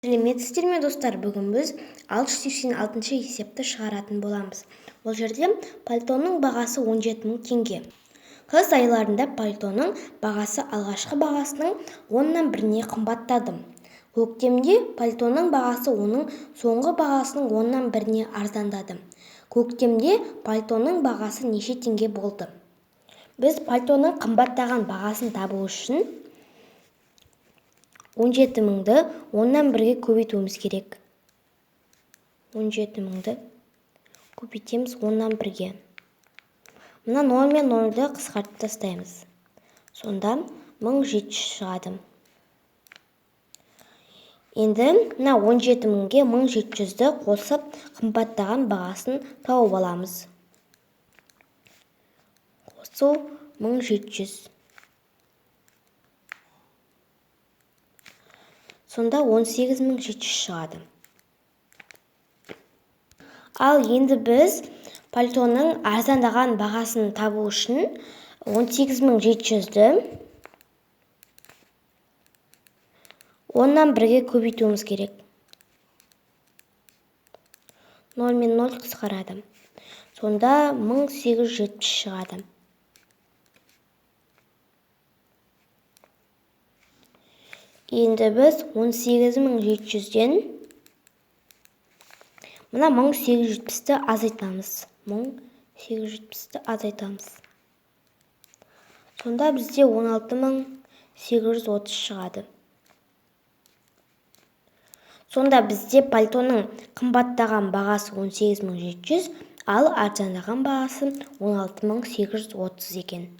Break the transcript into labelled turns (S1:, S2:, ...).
S1: Сәлеметсіздер ме, достар! Бүгін біз 686-шы есепті шығаратын боламыз. Ол жерде пальтоның бағасы 17 мың теңге. Қыс айларында пальтоның бағасы алғашқы бағасының оннан біріне қымбаттады. Көктемде пальтоның бағасы оның соңғы бағасының оннан біріне арзандады. Көктемде пальтоның бағасы неше теңге болды? Біз пальтоның қымбаттаған бағасын табу үшін 17 мыңды оннан бірге көбейтуіміз керек. 17 мыңды көбейтеміз оннан бірге. Мына 0 мен 0-ды қысқартып тастаймыз. Сонда 1700 шығады. Енді мына 17 мыңге 1700-ді қосып, қымбаттаған бағасын тауып аламыз. Қосу 1700. Сонда 18 700 шығады. Ал енді біз пальтоның арзандаған бағасын табу үшін 18 700-ді оннан бірге көбейтуіміз керек. 0 мен 0 қысқарады. Сонда 1870 шығады. Енді біз 18 700-ден мына 1870-ті азайтамыз. 1870-ті азайтамыз. Сонда бізде 16 830 шығады. Сонда бізде пальтоның қымбаттаған бағасы 18 700, ал арзандаған бағасы 16 830 екен.